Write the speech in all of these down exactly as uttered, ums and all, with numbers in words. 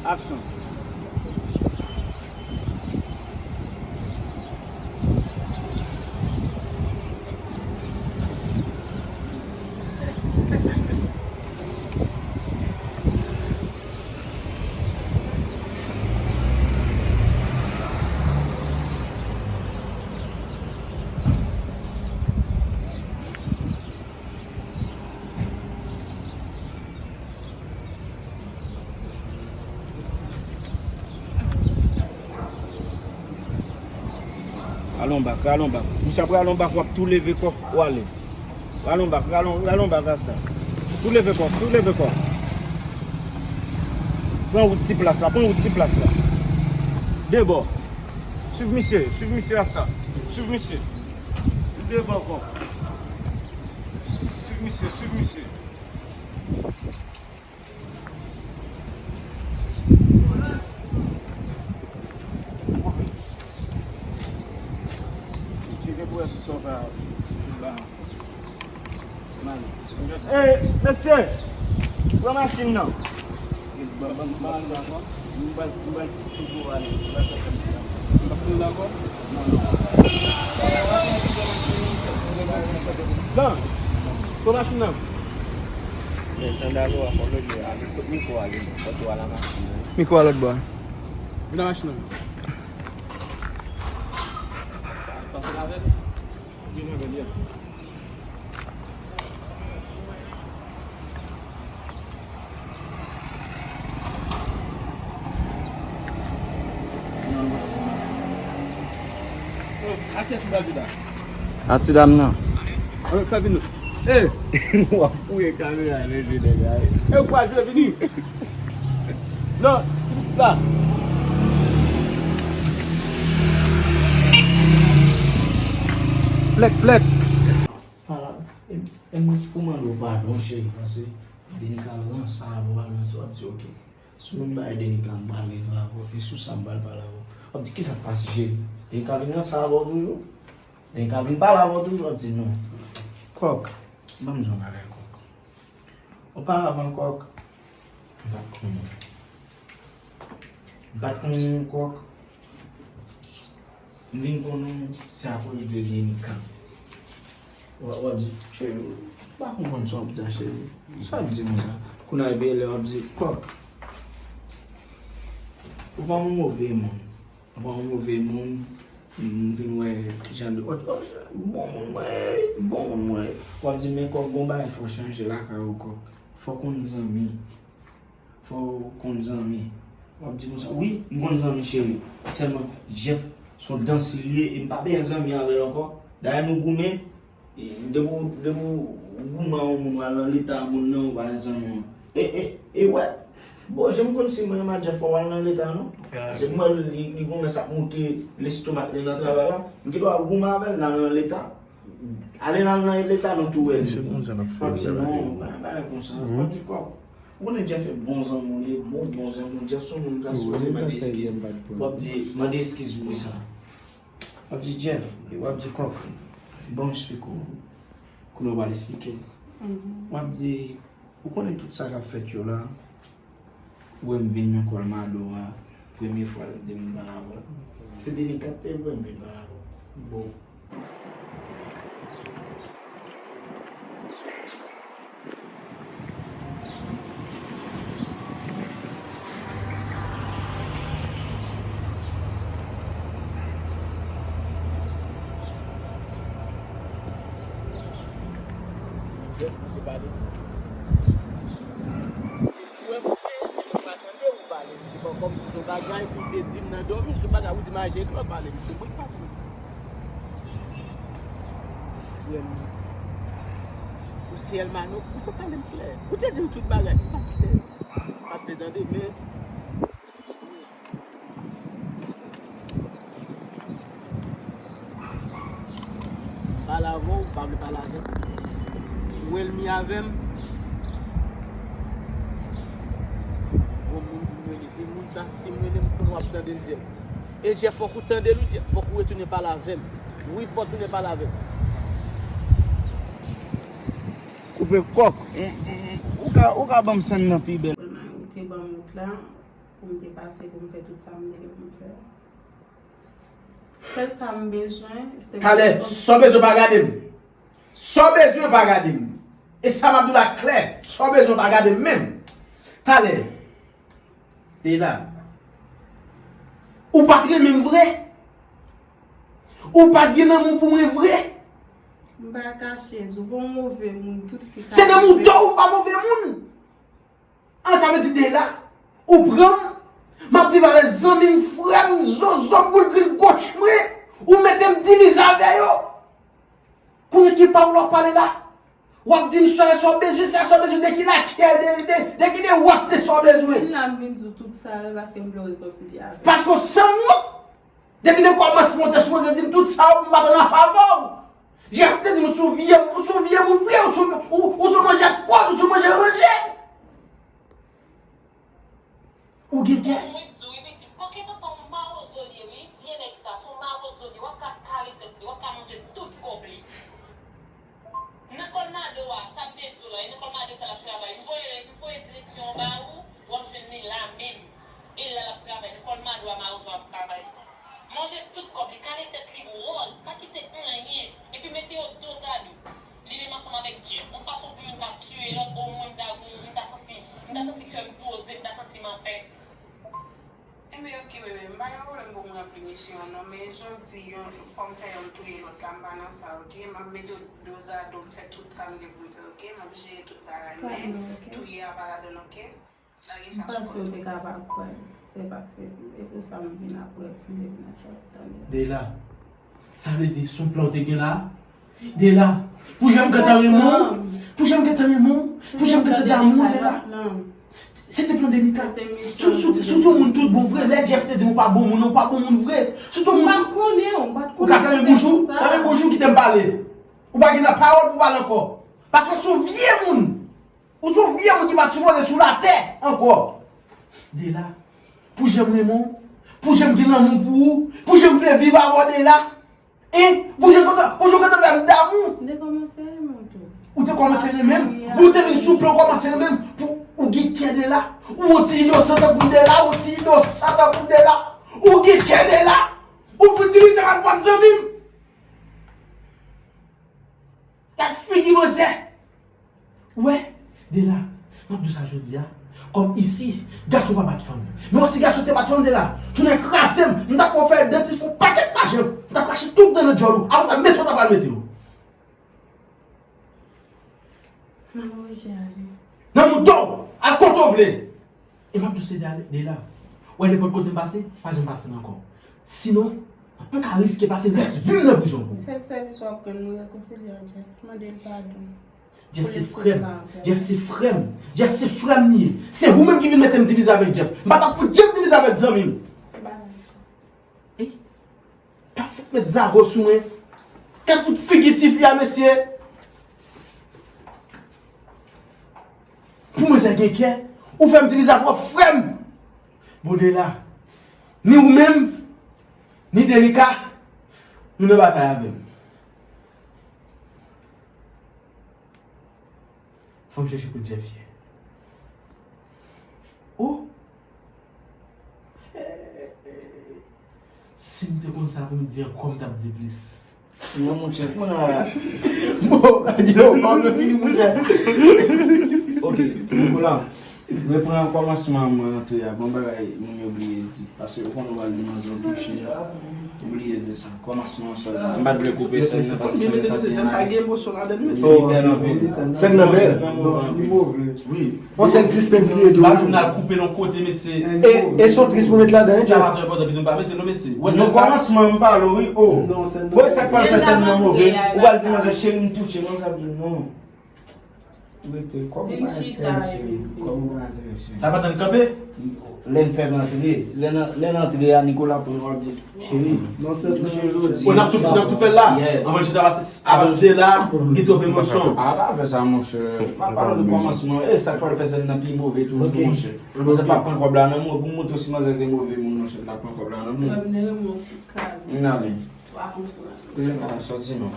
Aksyon. Rale yon bak, rale yon bak. Misye ap rale yon bak, w ap tou leve kò w, w ale. Rale yon bak, rale yon, rale yon bak a sa. Tou leve kò, tou leve kò. Pran wout ti plas la, pran wout ti plas la. De bò. Swiv misye, swiv misye a sa. Swiv misye. De bò kò. Swiv misye, swiv misye. Ey, mesye! Pran machin nan. Lan, pran machin nan. Men sandal ou a fò lòt bò a, kot mikwo a ye? Kot ou a la machin nan? Mikwo a lòt bò a. Vin nan machin nan. Pase avè l. Vin avè l, ya. A kiyès ou pral di la? A ti dam nan. Ann fè vin nou. E! W ap fouye kamera nan je nèg la wi. E ou pral jwe vini. Non, ti pitit la. Plèk, plèk. Ala, e, e mwen pou mande w padon, cheri, paske Denika al ranse avè w, al ranse, w ap di, oke. Si w menm bay Denika, m pral rive avè w, e sou sa m pral pale avè w. W ap di, kisa k pase, cheri? Denika vin ranse avè w toujou? Denika vin pale avè w toujou? W ap di, non. Kòk, ban m di w yon bagay, Kòk. Oparavan, Kòk, m pa t konnen. M pa t konnen w, Kòk. M vin konnen w se akoz de Denika. W ap, w ap di, cheri, m pa konprann sa w ap di a, cheri. Sa w ap di konsa? Kounye a, epi lè w ap di, Kòk, ou pa yon move moun. Ou pa yon move moun. M vin wè kijan de, bon moun mwen ye, bon moun mwen ye. W ap di, men Kòk, gon bagay fò chanje lakay ou, Kòk. Fò konn zanmi. Fò w konn zanmi. W ap di konsa, wi, m konn zanmi, cheri. Sèlman, Jeff, se yon dansi li ye, e m pa bezwen zanmi avè l ankò. Dayè, nou goumen, e, depi w, depi w goumen a yon moun, w al nan leta a moun nan, ou pa zanmi w. E, e, e, wè. Bon, jan m konn si mwen renmen Jeff, pa w al nan leta a, non. Paske m wè li, li goumen sa ap moute lestomak li nan travay la. M gen dwa goumen avè l, l al nan leta. Ale nan, nan leta nou tou wè li. Misye konn sa l ap fè. W ap di non, pa yon bagay konsa. W ap di, Kòk, ou konnen Jeff se bon zanmi w ye, bon, bon zanmi w. Jeff se yon moun k ap sipoze mande eskiz. W ap di, mande eskiz pou sa. W ap di, Jeff, w ap di, Kòk, ban m esplike w. Kounye a w pral esplike. W ap di, ou konnen tout sa k ap fèt yo la, ou wè m vin nan kòlmado a, premye fwa depi m vin pale avè w. Se Denika te vre m vin pale avè w. Bon. Frè m, e, si m pa tande ou pale, m di, bon, kòmsi se yon bagay ou te di m nan dòmi, se yon bagay ou di m a Jean Claude pale, m sou mwen pa tande. Frè m, ou se Elmano, ou te pale m klè. Ou te di m tout bagay, m pa t klè. M pa t vle tande, men pale avè w, ou pa vle pale avè m. Ou ènmi avè m. Bon, moun pou m rele. E moun sa, si m rele m, konnen w ap tande l, Jeff. E Jeff, fòk ou tande l, wi, Jeff. Fòk ou retounen pale avè m. Wi, fò w tounen pale avè m. Koupe kòk. Ou, ou, ou ka, ou ka ban m sèn nan pi bèl. Ou te ban m wout la. M te pase pou m fè tout sa m te gen pou m fè. Sèl sa m bezwen, se Talè, pou sa w bezwen pa gade m. Sa w bezwen pa gade m. E sa m ap di w la klè, sa w bezwen pa gade m menm. Talè. Te la. Ou pa t renmen m vre. Ou pa t gen lanmou pou mwen vre. M pa kache, ou pa yon move moun, tout fi ka Se nan mouton ou pa move moun. An, sa vle di de la, ou pran m, m ap viv avè zanmi m, frè m, zozo m, boul grenn gòch mwen, ou mete m divize avè yo. Konnen ki pawòl w ap pale la? W ap di m sa, sa w bezwen, sa, sa w bezwen, de ki lakè, de, de, de ki de wòf, de sa w bezwen. Vin la, m vin di w tout sa, wi, paske m vle w rekonsilye avè m. Paske w sanwont. Depi nan kòmansman, w te sipoze di m tout sa, m pa t an favè w. Jeff te di m, ou sou vye, ou sou vye moun vre, ou sou, ou, ou sou manje ak kòd, ou sou manje ranje. Ou gen kè. Mwen di w, wi, pitit, pankèt ansanm mawozo l ye, wi. Vye nèg sa, se yon mawozo l ye, w ap ka kale tèt li, w ap ka manje tout kòb li. Nan kònado a, sa m te di w la, e nan kònado sa l ap travay. M voye, m voye direksyon an ba ou, w ap jwenn li la menm. E la l ap travay, nan kònado a, mawozo ap travay. Manje tout kòb li, kale tèt li wòz, pa kite anyen, epi mete yo dozado. Li menm ansanm avèk Jeff, yon fason pou youn ka tiye lòt, o mwen m ta, m ta santi, m ta santi kè m poze, m ta santi m anpè. Enben, oke, bebe, m pa gen pwoblèm pou m ranpli misyon an, non, men jan w di, yon, fò m fè yonn touye lòt la, m pa nan sa, oke? M ap mete yo dozado, m fè tout sa m gen pou m fè, oke? M ap jere tout bagay, men touye a pa ladann, oke? M panse w te ka pa kwè. Se paske e pou sa m vin apre pou m te vin nan sa w tande. De la. Sa vle di, se yon plan w te gen la? De la. Pou jan m gentan renmen w? Pou jan m gentan renmen w? Pou jan m gentan damou w, de la? Se te plan Denika. Sou, sou, sou tout moun tout bon vre. Lè Jeff te di m ou pa bon moun, ou pa bon moun vre. Sou tout moun tout. Ou ka fèmen bouch ou? Fèmen bouch ou, kite m pale. Ou pa gen lapawòl pou pale ankò. Paske se yon vye moun. Ou se yon vye moun ki pa t sipoze sou latè ankò. De la, pou jan m renmen w, pou jan m gen lanmou pou ou, pou jan m vle viv avè w, de la. Hein? Pou jan w kontan, pou jan w kontan fè m damou. M te kòmanse renmen w tou. Ou te kòmanse renmen m? Pou ou te vin sou plan, ou kòmanse renmen m? Pou ou gen kè, de la? Ou yon ti inosan tankou m, de la, ou yon ti inosan tankou m, de la. Ou gen kè, de la? Ou vin divize m ak pwòp zanmi m? Gad figi manzè! Ou wè, de la, m ap di w sa jodi a, kòm isi, gason pa bat fanm. Men si gason te bat fanm, de la, tounen kraze m, m t ap fè w fè dantis fè yon pakèt lajan, m t ap rache tout dan nan djòl ou, apre sa, mete w ta pral mete w. Nan mouton, al kote w vle. E m ap di w se de, de la. Ou wè nenpòt kote m pase, pa janm pase m ankò. Sinon, m ka riske pase rès vi m nan prizon pou ou. Sèl sèvis w ap rann mwen, rekonsilye ak Jeff. Mande l padon. Jeff se frè m. Jeff se frè m. Jeff se frè m li ye. Se ou menm ki vin mete m divize avèk Jeff. M pa t ap fout janm divize avèk zanmi m. Ey, pa fout met zago sou mwen. Gad fout figi tifi a, mesye. Pou mwen sa gen kè, ou fè m divize ak pwòp frè m. Bon, de la, ni ou menm, ni Denika, nou nan batay avè m. Fò m chèche kote Jeff ye. Oh! Si m te konn sa pou m di ankò, m t ap di plis. Non, monchè, kounye a. Bon, yo, pa w fini, monchè. Ok, Nicolas, repran kòmansman mwen antre a. Bon bagay, moun yo bliye di. Paske ou konn ou pral di manzè w touche a. Ou bliye di sa. Kòmansman an sèlman. M pa t vle koupe sèn nan, paske sèn nan pa t gen anyen. Sèn nan bèl. Sèn nan bèl. Wi. Bon, sèn sispens li ye tou. Ba nou al koupe l yon kote, mesye. E, e son tris pou met ladan, wi, Jeff. Sa pa trè enpòtan, pitit, pa mete non, mesye. Ou wè sèn sa? Nan kòmansman, m pale w, wi, o. Bon, e sa k pral fè sèn nan move? Ou pral di manzè, cheri, m touche, non, sa di non. Rete, kòman ou pral enterese m? Kòman ou pral enterese m? Sa pa tann kanpe? Lè n fè rantre, lè n, lè n antre a, Nicolas pran, w ap di, cheri, m touche jodi. O, n ap tou, n ap tou fè l la? Yes. Anvan chita pase, apati de la, gen twòp emosyon. A, pa fè sa, monchè. M ap pale de kòmansman. E sa k pral fè sèn nan pi move toujou, monchè. Manzè pa pran kòb la nan mwen, pou m montre w si manzè te move moun, monchè, m t ap pran kòb la nan mwen. M ale. Sòti non.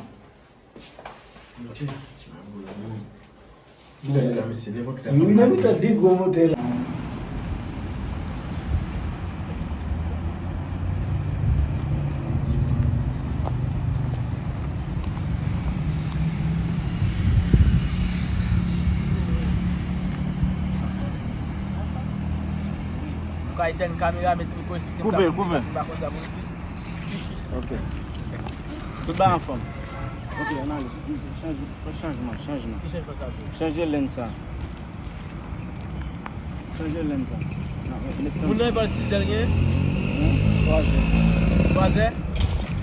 Motè la, mesye, nenpòt lè. Wi, nan mitan de gwo motè la. Bay tèn kamera, met mikwo, eksplike m sa pou m di, paske m pa konn sa pou m di. Ok. Tout bagay anfòm. Ok, ann ale. Chanje, fè chanjman, chanjman. Ki chanjman sa vle? Chanje lens sa. Chanje lens sa. Moun nan vòl sizè l gen? Twazè. Twazè?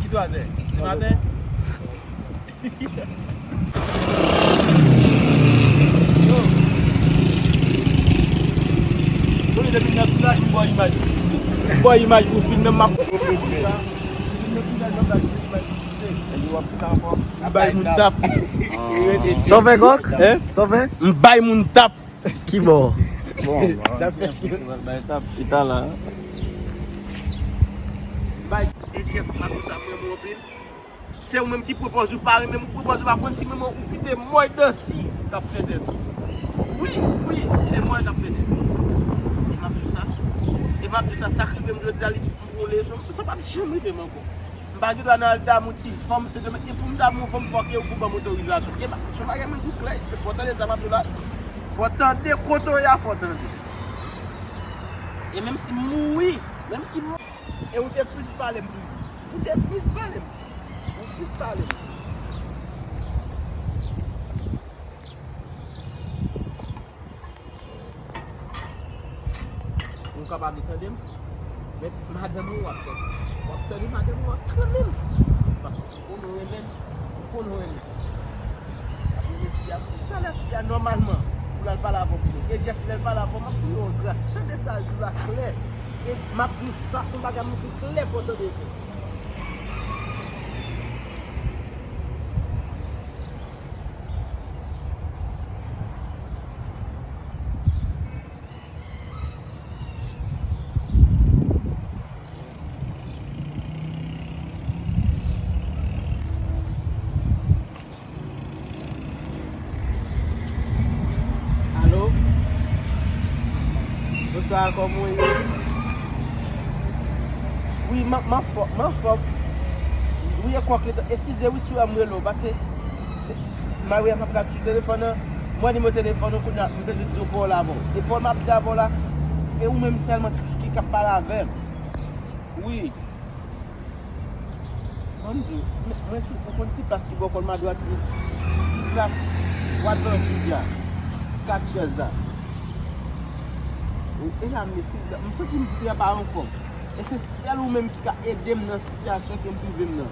Ki twazè? Di maten? Yo. Kounye depi m nan tounaj, m ba w imaj pou filme. M ba w imaj pou filme, m ap filme nan tounaj, m ap filme. M bay moun tap. Sa w fè, Kòk? Hein? Sa w fè? M bay moun tap. Ki bò? Bon, bon. Tap fè si. Bay tap, chita la. Bay. E Jeff, m ap di sa, mwen, mwen anpil. Se ou menm ki pran pòz ou pa renmen m, ou pran pòz ou pa konn si mwen, ou kite mwen dansi k ap fè tèt ou. Wi, wi, se mwen k ap fè tèt ou. E m ap di w sa, e m ap di w sa, sa k rive m jodi a, li pou yon leson, sa p ap janm rive m ankò. M pa gen dwa nan al damou ti fanm, se demen, e pou m damou yon fanm, fòk yo pou ban m otorizasyon. E m ap di w sa, bagay mwen tou klè, e fò w tande sa m ap di w la, fò w tande kote w ye a, fò w tande. E menm si m mouri, menm si m E ou te plis pale m toujou. Ou te plis pale m. Ou plis pale m. Ou kapab li tande m. Men madanm ou w ap tande. W ap tande madanm ou w ap tande m. Paske ou konn ou renmen l. Ou konn ou renmen l. Ap renmen fi a. Talè fi a nòmalman pou l al pale avè w pou mwen. E Jeff lè l pale avè w, m ap di w yon gras. Tande sa l di la klè. E m ap di w sa se yon bagay mwen tou klè fò w tande tou. Alo? Bonswa, kòman w ye? Wi, m, m anfò-, m anfòm. Wi, e kòk letan, eskize wi si w wè m rele w, paske se, Maria p ap gad sou telefòn nan. M wè nimewo telefòn ou kounye a, m bezwen di w pawòl avè w. E pawòl m ap di avè w la, e ou menm sèlman ki, ki, k ap pale avè m. Wi. Ban m di w, mwen, mwen sou, ou konn ti plas ki bò kò l m adwat li? Ti plas Wadman Judya, kat chèz la. Wi, e la, mesye, m santi m trè pa anfòm. E se sèl ou menm ki ka ede m nan sitiyasyon ke m twouve m nan.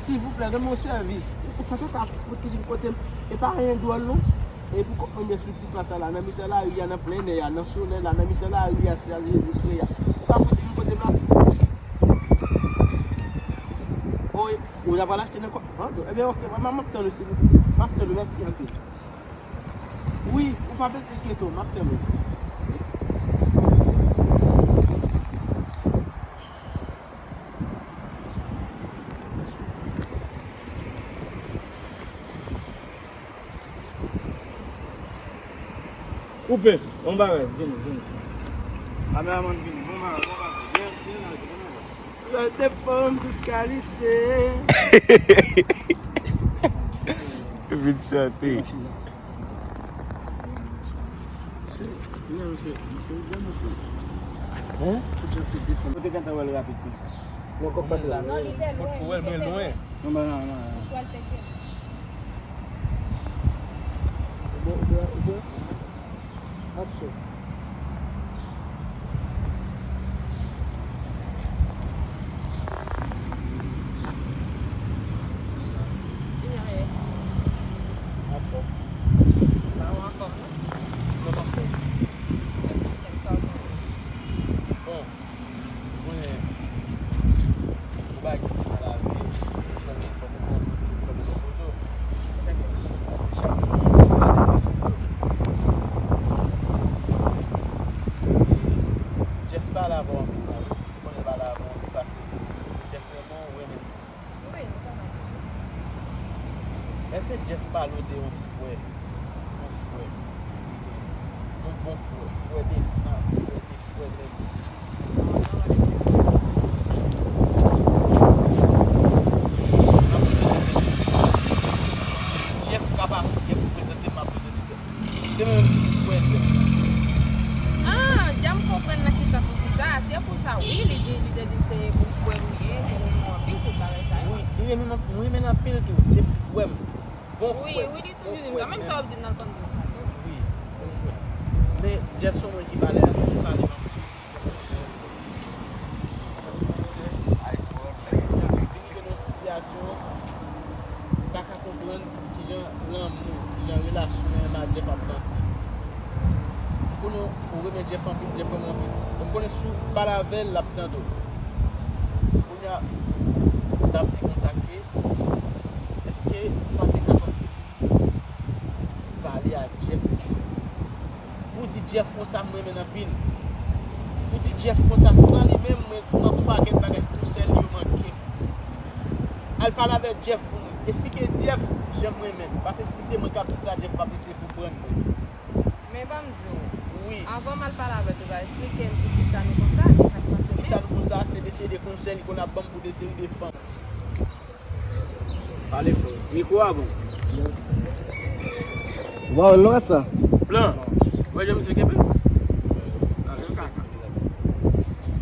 Silvouplè, rann mwen yon sèvis. Ou, ou pa ta ka fouti vin kote m. E pa anyen dwòl, non. E pou kont mwen, mwen sou ti plas la, nan mitan lari a, nan plennè a, nan solèy la, nan mitan lari a, si a Jezi pre a. Ou ka fouti vin kote m la, silvouplè? O, e, ou ta pral achte nan kò-, an, ebyen, oke, m, m, m ap tann ou, silvouplè. M ap tann ou, mèsi anpil. Wi, ou pa bezwen enkyete w, m ap tann ou. Koupe, bon bagay, vini, vini. Kameramann vini, bon bagay, bon bagay. Byen, byen, bon bagay. Lòt de fanm tout kalite. Vin chante. Hein? Ou te gentan wè l rapid konsa. Non, kòk pa t la. Non, li te lwen. Ou wè l mwen lwen. Non, non, non, non. Ou pral teke. Ou byen, ou byen, ou byen? Action. Anfòm. Sa ou anfòm, non? Mwen anfòm. Bon. Ou konnen, ou bay ki ti nan lavi, ou konnen fòk ou pran tout, fòk ou pran poto. Paske chak jou ou pran poto. Jeff pale avè w anpil la, wi. Ou konnen l pale avè w anpil paske Jeff renmen w, ou renmen l tou. Wi, nou konn anpil. Èske Jeff pale w de yon frè? Yon frè. Yon bon frè. Frè de san, frè de frè menm. Jeff ka pa fè pou prezante m, m ap prezante tèt mwen. Se mwen menm ki frè tèt mwen. Ah, dja m konprann nan kisa sou kisa. Mwen menm, mwen menm anpil tou, se frè m. Bon frè m. Wi, wi, li toujou di m sa. Menm sa w ap di m nan, l konn di m sa tou. Wi, bon frè m. Men Jeff se mwen ki pale avè l, li pale m anpil. Vin rive nan yon sitiyasyon, m pa ka konprann kijan lanmou, kijan relasyon m ak Jeff ap vanse. M konnen ou renmen Jeff anpil, Jeff renmen w anpil. M konnen si w pale avè l, l ap tande w. Kounye a, m t ap di konsa ke, èske m pa te kapab pale a Jeff pou di Jeff konsa m renmen l anpil. Pou di Jeff konsa san li menm, mwen, mwen gon pakèt bagay konsèy li yo manke m. Al pale avèk Jeff pou mwen. Esplike Jeff jan m renmen l. Paske si se mwen k ap di sa, Jeff p ap eseye konprann mwen. Men ban m di w, wi, anvan m al pale avèk ou, va esplike m poukisa nou konsa, kisa k pase menm. Poukisa nou konsa, se de seri de konsèy li konn ap ban m pou de seri de fanm. Pale fò. Mikwo a bon. Waw, lò sa. Blan. Wè jan misye kenbe? Nan, jan kaka.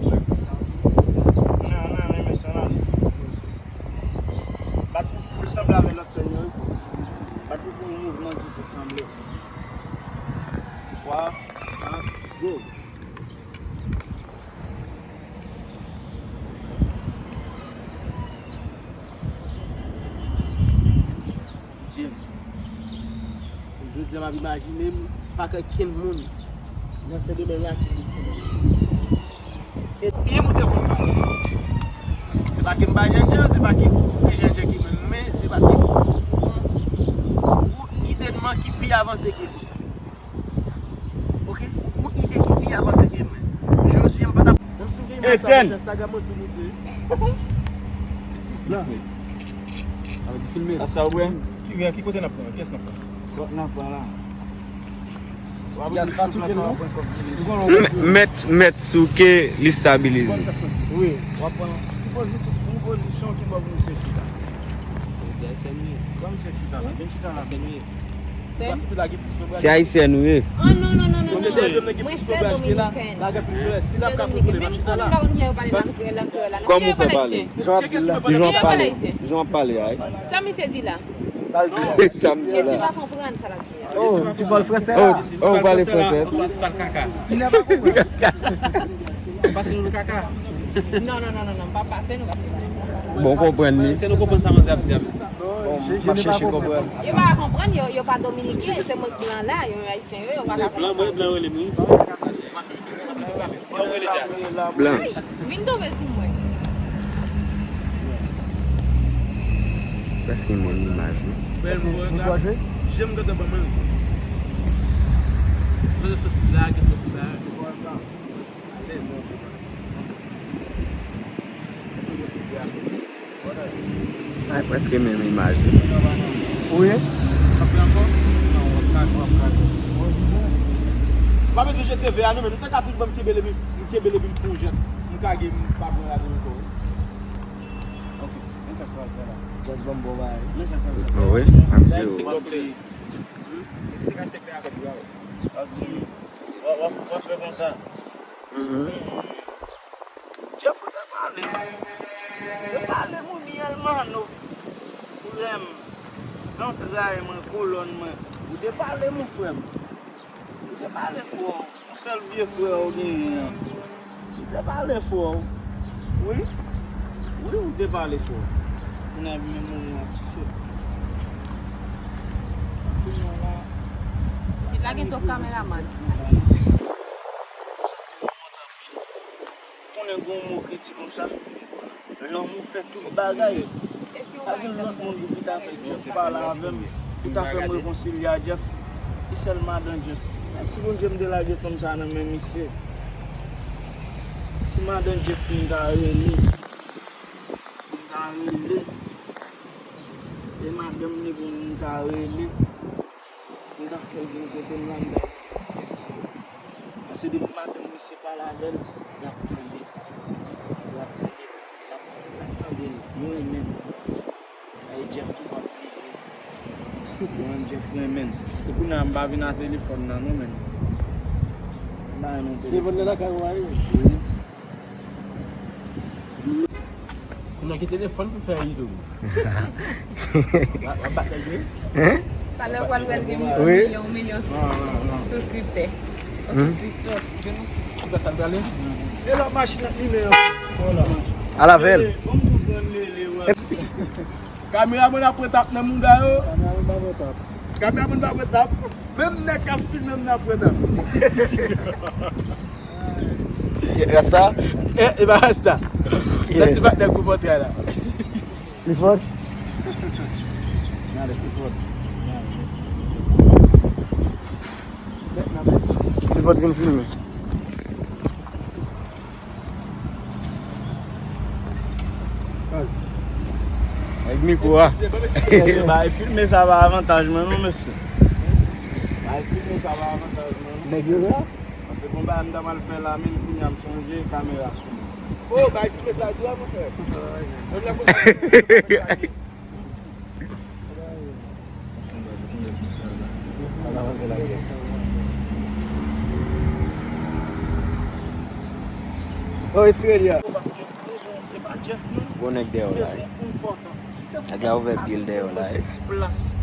Nan, nan, nan, men sa la. Bat pou fou, sanble avèk lòt sèn yo, wi. Bat pou fou, mouvman ki te sanble. Twa, kat, go. Jeff. Jodi a, m ap imajine m pa gen kenn moun nan Sendomeng la ki plis ke mwen. E byen moute konn pale. Se pa ke m pa jènjè, se pa ke ou pi jènjè ke mwen, men se paske ou, ou idèlman ki pi avanse ke mwen. Oke? Ou ide ki pi avanse ke mwen. Jodi a, m pa t ap. Menm si m gen imaj sa, monchè, saga mwen tou moute. Blan. Sa vle di filme. A sa w wè? Ki, ki kote n ap pran? Kiyès n ap pran? Kòk n ap pran la. Jas pa souke l non. Ou konnen w. Mèt, mèt souke, li stabilize. Wi. W ap pran ki pozisyon, ki pozisyon ki bò pou misye chita? Pran misye chita la, vin chita la. Se ayisyèn ou ye? Oh, non, non, non, non, non. Mwen se Dominikèn. Mwen se Dominikèn. Kòman ou fè pale? Jan w ap di l la. Jan w ap pale. Jan w ap pale a. Sa misye di la? Sa l di la? Sa m di la? Jesús pa konprann sa l ap di a. Oh, ti pale fransè la. Oh, oh, pale fransè. Ou swa ti pale kaka. Ti nèg pa konprann. Pase nou nan kaka. Non, non, non, non, non, pa pase nou, pa pase nou. Bon, konprann li. Se nou konprann sa manzè ap di a, mesye. Bon, m ap chèche konprann. Yo pa konprann, yo, yo pa dominiken, se mwen k blan la, yo menm ayisyen yo, yo pa ka konprann. Se blan, mwen blan rele m, wi. Blan. Vin tonbe sou mwen. Prèske menm imaj, wi. Bèl mwen, gade. Jan m gentan ban mwen. Mwen soti la, gentan fè bagay. Alèz. Ay, prèske menm imaj, wi. Wi. M pa bezwen jete vè a non, men nou te ka touch ban m kenbe l epi, m kenbe l epi m fè yon jès. M kage, m pa pran ladan ankò, wi. Ok, men sa k pral fè la. Just ban m bon bagay. Men sa k pral fè la. Wi, m ap di w. Se kòb li. Se ka chèk la avèk yo. W ap di, w ap, w ap, w ap fè konsa. Mhm. Jeff, ou te pale. Ou te pale, mon mi hermano. Frè m, zantray mwen, kolòn mwen. Ou te pale, mon frè m. Ou te pale fò. Yon sèl vye frè w genyen an. Ou te pale fò. Wi. Wi, ou te pale fò. Kounye a, vin yon moman ap touche. Kounye a la. Sit la gen twòp kameramann. Konnen gon mo ki di konsa, lanmou fè tout bagay. Pa gen lòt moun pou ki ta fè Jeff pale avè m, pou ta fè m rekonsilye a Jeff. Li sèl madan Jeff. Mèsi Bondye m te lage fanm sa nan men misye. Si madan Jeff m ta rele, m ta rele, e madanm li pou m ta rele. M t ap fè l vin kote m la, m t ap di, paske depi maten misye pale avè l, l ap tande. L ap tande. L ap, l ap tande l. Mwen renmen l. Ay, Jeff tou p ap bliye. Mwen, Jeff renmen l. E kounye a, m pa vin a telefòn nan, non, men. M pa renmen telefòn. Telefòn nan lakay ou a ye? Wi. Nan ki telefòn pou fè YouTube? W ap bat nèg yo? Hein? Talè w pral wè l gen milyon, milyon souskriptè. Souskriptè. Ou sa l prale? E lòt machin ap limen an. Al avè l. Kameramann ap pran tap nan mouda yo. Kameramann pa pran tap. Menm nèg k ap filme m nan pran tap. Rasta? E, e pa Rasta. Nan ti patnè gwo pòtrè la. Clifford? Gade Clifford. Clifford vin filme. Ak mikwo a. Mesye, bay filme sa pa avantaj mwen non, mesye. Bay filme sa pa avantaj mwen non. Nèg yo la? Paske gon bagay m ta pral fè la, men kounye a m sonje kamera sou mwen. Oh, bay filme sa di a, monchè. Menm lè konsa. Oh, Estrella. Paske nou bezwen, e pa Jeff non. Bon nèg dèyè w la. Nèg la ouvè pye l dèyè w la.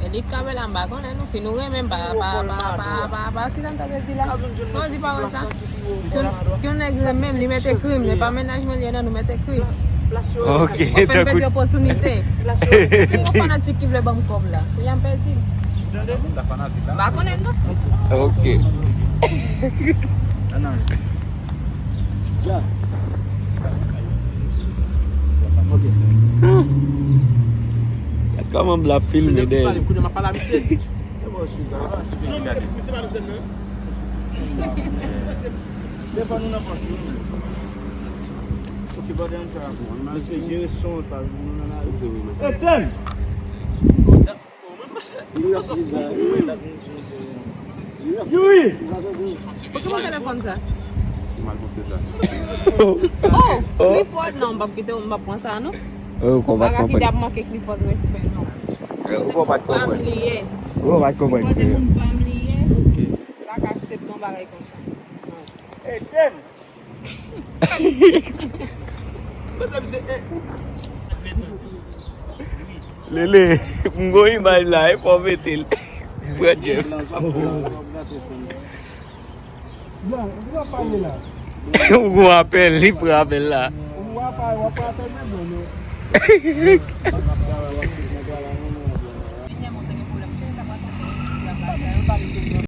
E li k kamera m pa konnen nou, si nou renmen m pa, pa, pa, pa, pa, pa, ki sa m ta vle di la? Non, di pawòl sa. Si yon nèg renmen m, li mete krim, li pa mennaj mwen li ye non, nou mete krim. Ok, fè m pèdi opòtinite. Si yon fanatik ki vle ban m kòb la, kounye a m pèdi l. M pa konnen non. Ok. Gad kòman blan ap filme dèyè. Kounye a m ap pale a misye. Non, men misye pa nan sèn nan. Devan nou nan pòch yo. Ok, bòdè m fè avè w. Mesye, jere son pa nou nan lari. Etèn! Youri! Poukisa w telefòn sa? Oh, Clifford, non, m p ap kite w, m p ap pran sa non. Oh, konbat konprann. Bagay ki t ap manke Clifford respè non. Ou konbat konprann. Fam li ye. Ou konbat konprann. Clifford se moun fam li ye. Ok. Li pa ka aksepte yon bagay konsa. Etèn! Lele, m gon imaj la, e fò w mete l. Pran Jeff. Blan, ou ap pale la. Ou gon apèl, li pran apèl la. Ou ap pale, w ap pale apèl menm non.